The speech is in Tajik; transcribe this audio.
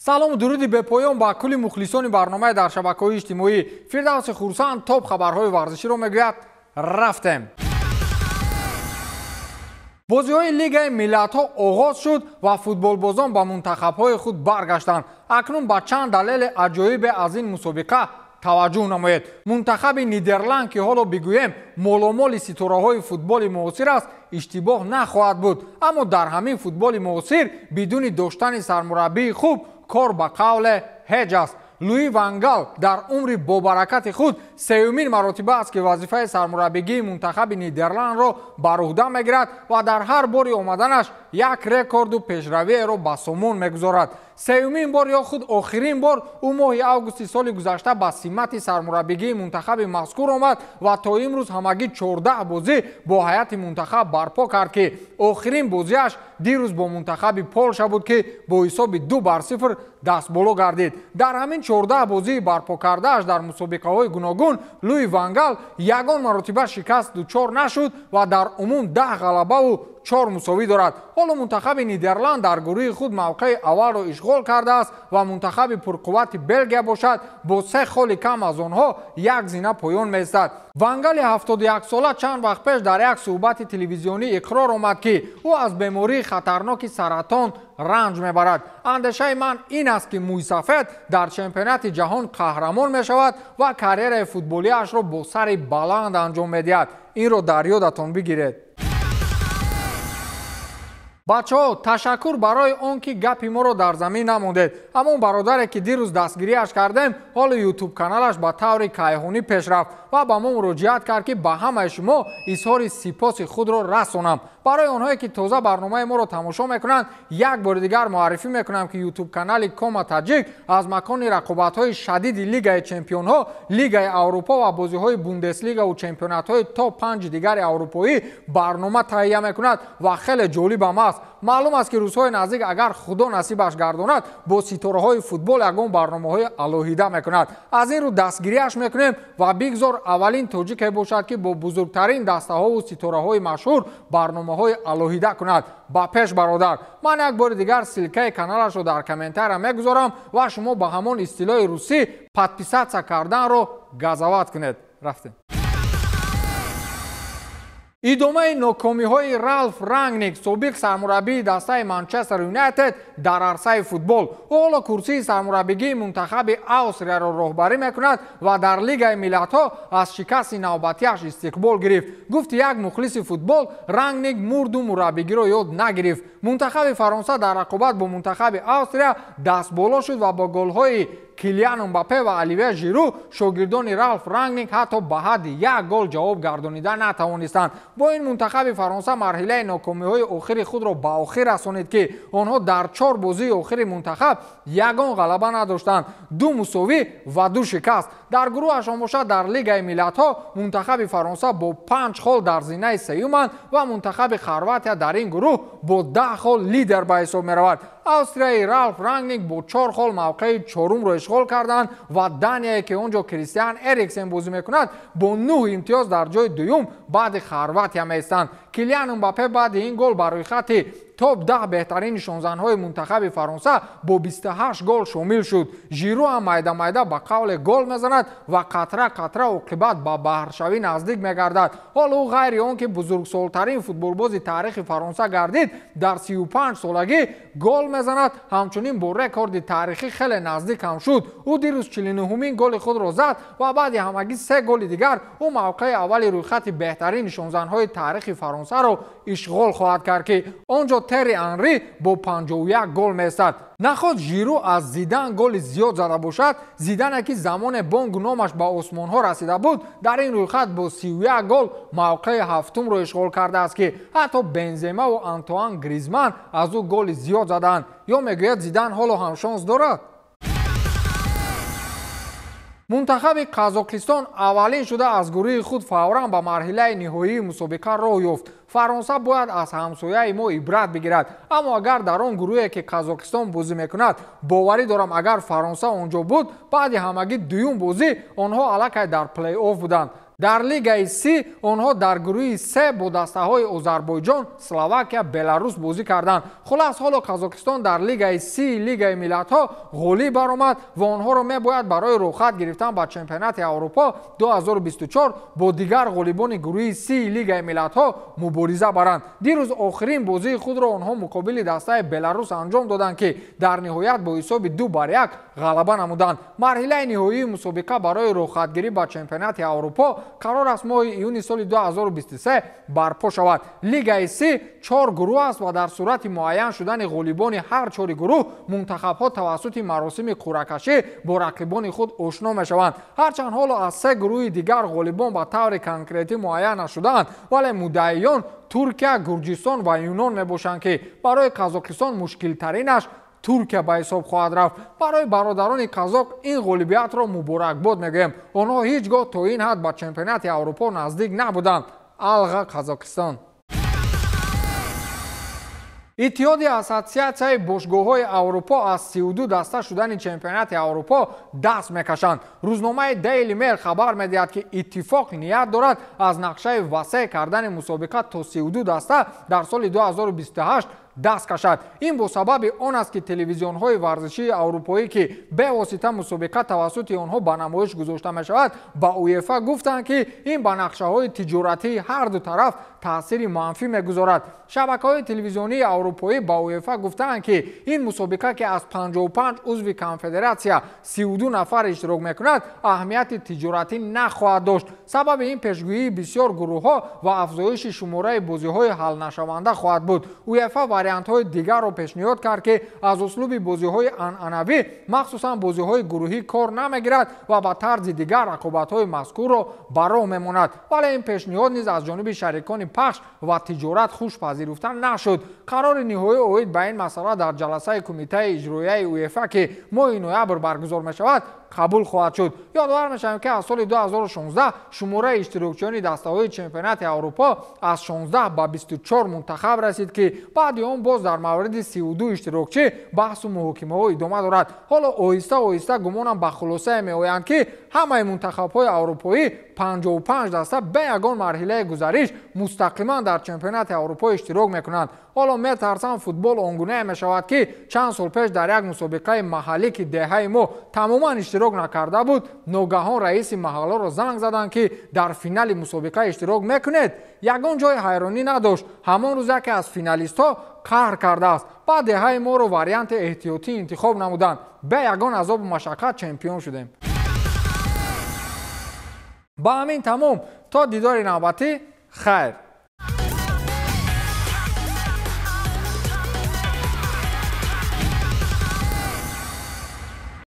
Салому дуруди бепоён ба кулли мухлисони барномаи дар шабакаҳои иҷтимоӣ. Фирдавси Хурсанд топ хабарҳои варзиширо мегӯяд. Рафтем. Бозиҳои Лигаи миллатҳо оғоз шуд ва футболбозон ба мунтахабҳои худ баргаштанд. Акнун ба чанд далели аҷоибе аз ин мусобиқа таваҷҷӯҳ намоед. Мунтахаби Нидерланд, ки ҳоло бигӯем моломоли ситораҳои футболи муосир аст, иштибоҳ нахоҳад буд. Аммо дар ҳамин футболи муосир бидуни доштани сармураббии хуб кор ба қавле ҳеҷ аст. Луи Вангал дар умри бобаракати худ сеюмин маротиба аст, ки вазифаи сармураббигии мунтахаби Нидерландро бар уҳда мегирад ва дар ҳар бори омаданаш як рекорду пешравиеро ба сомон мегузорад. Сеюмин бор ё худ охирин бор ӯ моҳи августи соли гузашта ба симати сармураббигии мунтахаби мазкур омад ва то имрӯз ҳамагӣ 14 бозӣ бо ҳайати мунтахаб барпо кард, ки охирин бозиаш дирӯз бо мунтахаби Полша буд, ки бо ҳисоби 2-0 дастболо гардид. Дар ҳамин 14 бозии барпо кардааш дар мусобиқаҳои гуногун Луи Вангал ягон маротиба шикаст дучор нашуд ва дар умум 10 ғалабаву 4 мусовӣ дорад. Ҳоло мунтахаби Нидерланд дар гурӯҳи худ мавқеи аввалро ишғол кардааст ва мунтахаби пурқуввати Белгия бошад, бо 3 холи кам аз онҳо як зина поён меистад. Вангали 71сола чанд вақт пеш дар як суҳбати телевизионӣ иқрор омад, ки ӯ аз бемории хатарноки саратон ранҷ мебарад. Андешаи ман ин аст, ки мӯйсафед дар чемпионати ҷаҳон қаҳрамон мешавад ва карьераи футболиашро бо сари баланд анҷом медиҳад. Инро дар ёдатон бигиред. Бачаҳо, ташаккур барои он ки гапи моро дар замин намондед. Ҳамон бародаре, ки дирӯз дастгириаш кардем, ҳоло ютуб каналаш ба таври кайҳонӣ пеш рафт ва ба мо муроҷиат кард, ки ба ҳамаи шумо изҳори сипоси худро расонам. Барои онҳое, ки тоза барномаи моро тамошо мекунанд, як бори дигар муаррифӣ мекунам, ки ютуб канали Кома Таҷик аз макони рақобатҳои шадиди Лигаи чемпионҳо, Лигаи Аврупо ва бозиҳои Бундеслигаву чемпионатҳои топ 5 дигари аврупоӣ барнома таҳия мекунад ва хеле ҷолибам аст. Маълум аст, ки рӯзҳои наздик, агар Худо насибаш гардонад, бо ситораҳои футбол ягон барномаҳои алоҳида мекунад. Аз ин рӯ дастгириаш мекунем ва бигзор аввалин тоҷике бошад, ки бо бузургтарин дастаҳову ситораҳои машҳур барномаҳои алоҳида кунад. Ба пеш, бародар! Ман як бори дигар ссылка и каналашро дар комментария мегузорам ва шумо ба ҳамон истилоҳи русӣ подписаться карданро газават кунед. Рафтем. Идомаи нокомиҳои Ралф Рангник, собиқ сармураббии дастаи Манчестер Юнайтед дар арсаи футбол. Ӯ ҳоло курсии сармураббигии мунтахаби Австрияро роҳбарӣ мекунад ва дар Лигаи миллатҳо аз шикасти навбатиаш истиқбол гирифт. Гуфти як мухлиси футбол, Рангник мурду мураббигиро ёд нагирифт. Мунтахаби Фаронса дар рақобат бо мунтахаби Австрия дастболо шуд ва бо голҳои Килиан Мбаппе ва Оливье Жиру шогирдони Ралф Рангник ҳатто ба ҳадди як гол ҷавоб гардонида натавонистанд. Бо ин мунтахаби Фаронса марҳилаи нокомиҳои охири худро ба охир расонид, ки онҳо дар 4 бозии охири мунтахаб ягон ғалаба надоштанд, 2 мусовӣ ва 2 шикаст. Дар гурӯҳашон бошад, дар Лигаи миллатҳо мунтахаби Фаронса бо 5 хол дар зинаи сеюманд ва мунтахаби Хорватия дар ин гурӯҳ бо 10 хол лидер ба ҳисоб меравад. Австрияи Ралф Рангник бо 4 хол мавқеи чорумро ишғол карданд ва Данияе, ки он ҷо Кристиан Эриксен бозӣ мекунад, бо 9 имтиёз дар ҷои дуюм баъди Хорватия меистанд. Килиан Мбаппе баъди ин гол ба рӯйхати топ 10 беҳтарин нишонзанҳои мунтахаби Фаронса бо 28 гол шомил шуд. Жиру ҳам майда-майда ба қавле гол мезанад ва қатра-қатра оқибат ба баҳршавӣ наздик мегардад. Ҳоло ӯ ғайри он ки бузургсолтарин футболбози таърихи Фаронса гардид, дар 35 солагӣ гол мезанад, ҳамчунин бо рекорди таърихӣ хеле наздик ҳам шуд. Ӯ дирӯз 49-умин голи худро зад ва баъди ҳамагӣ 3 голи дигар ӯ мавқеи аввали рӯйхати беҳтарин нишонзанҳои таърихи Фаронсаро ишғол хоҳад кард, ки он ҷо Терри Анри бо 51 гол меистад. Наход Жиру аз Зидан голи зиёд зада бошад, Зидане, ки замоне бонгу номаш ба осмонҳо расида буд, дар ин рӯйхат бо 31 гол мавқеи ҳафтумро ишғол кардааст, ки ҳатто Бенземаву Антуан Гризман аз ӯ голи зиёд задаанд. Ё мегӯяд, Зидан ҳоло ҳам шонс дорад? Мунтахаби Қазоқистон аввалин шуда аз гурӯҳи худ фавран ба марҳилаи ниҳоии мусобиқа роҳ ёфт. Фаронса бояд аз ҳамсояи мо ибрат бигирад, аммо агар дар он гурӯҳе, ки Қазоқистон бозӣ мекунад, боварӣ дорам, агар Фаронса он ҷо буд, баъди ҳамагӣ дуюм бозӣ онҳо аллакай дар плей-офф буданд. Дар Лигаи Си онҳо дар гурӯҳи се бо дастаҳои Озарбойҷон, Словакия, Беларус бозӣ карданд. Хулас, ҳоло Қазоқистон дар Лигаи Си Лигаи миллатҳо ғолиб баромад ва онҳоро мебояд барои роҳхат гирифтан ба чемпионати Аврупо 2024 бо дигар ғолибони гурӯҳи Си Лигаи миллатҳо мубориза баранд. Дирӯз охирин бозии худро онҳо муқобили дастаи Беларус анҷом доданд, ки дар ниҳоят бо ҳисоби 2-1 ғалаба намуданд. Марҳилаи ниҳоии мусобиқа барои роҳхатгирӣ ба чемпионати Аврупо қарор аст моҳи июни соли 2023 барпо шавад. Лигаи Си 4 гурӯҳ аст ва дар сурати муайян шудани ғолибони ҳар чори гурӯҳ мунтахабҳо тавассути маросими қуръакашӣ бо рақибони худ ошно мешаванд. Ҳарчанд ҳоло аз се гурӯҳи дигар ғолибон ба таври конкретӣ муайян нашудаанд, вале муддаиён Туркия, Гурҷистон ва Юнон мебошанд, ки барои Қазоқистон мушкилтаринаш Туркия ба ҳисоб хоҳад рафт. Барои бародарони қазоқ ин ғолибиятро муборакбод мегӯем. Онҳо ҳеҷ гоҳ то ин ҳад ба чемпионати Аврупо наздик набуданд. Алға, Қазоқистон! Иттиҳоди Ассотсиатсияи бошгоҳҳои Аврупо аз 32 даста шудани чемпионати Аврупо даст мекашанд. Рӯзномаи Daily Mail хабар медиҳад, ки иттифоқ ният дорад аз нақшаи васеъ кардани мусобиқа то 32 даста дар соли 2028 даст кашад. Ин бо сабаби он аст, ки телевизионҳои варзишии аврупоӣ, ки бевосита мусобиқа тавассути онҳо ба намоиш гузошта мешавад, ба УЕФА гуфтанд, ки ин ба нақшаҳои тиҷоратии ҳар ду тараф таъсири манфӣ мегузорад. Шабакаҳои телевизионии аврупоӣ ба УЕФА гуфтаанд, ки ин мусобиқа, ки аз 55 узви конфедератсия 32 нафар иштирок мекунад, аҳамияти тиҷоратӣ нахоҳад дошт. Сабаби ин пешгӯии бисёр гурӯҳҳо ва афзоиши шумораи бозиҳои ҳалнашаванда хоҳад буд. УЕФА вариантҳои дигарро пешниҳод кард, ки аз услуби бозиҳои анъанавӣ, махсусан бозиҳои гурӯҳӣ, кор намегирад ва ба тарзи дигар рақобатҳои мазкурро ба роҳ мемонад. Вале ин пешниҳод низ аз ҷониби шарикони пахш ва тиҷорат хуш пазируфта нашуд. Қарори ниҳоӣ оид ба ин масъала дар ҷаласаи кумитаи иҷроияи УЕФА, ки моҳи ноябр баргузор мешавад, қабул хоҳад шуд. Ёдовар мешавем, ки аз соли 2016 шумораи иштирокчиёни дастаҳои чемпионати Аврупо аз 16 ба 24 мунтахаб расид, ки баъди он боз дар мавриди 32 иштирокчӣ баҳсу муҳокимаҳо идома дорад. Ҳоло оҳиста оҳиста гумонам ба хулосае меоянд, ки ҳамаи мунтахабҳои аврупоӣ 55 даста бе ягон марҳилаи гузариш мустақиман дар чемпионати Аврупо иштирок мекунанд. Ҳоло метарсам, футбол он гунае мешавад, ки чанд сол пеш дар як мусобиқаи маҳаллӣ, ки деҳаи мо тамоман иштирок накарда буд, ногаҳон раиси маҳалларо занг заданд, ки дар финали мусобиқа иштирок мекунед. Ягон ҷои ҳайронӣ надошт. Ҳамон рӯз яке аз финалистҳо қаҳр кардааст. Баъд деҳаи моро варианти эҳтиётӣ интихоб намуданд. Бе ягон азобу машаққат чемпион шудем. Ба ҳамин тамом. То дидори навбатӣ, хайр.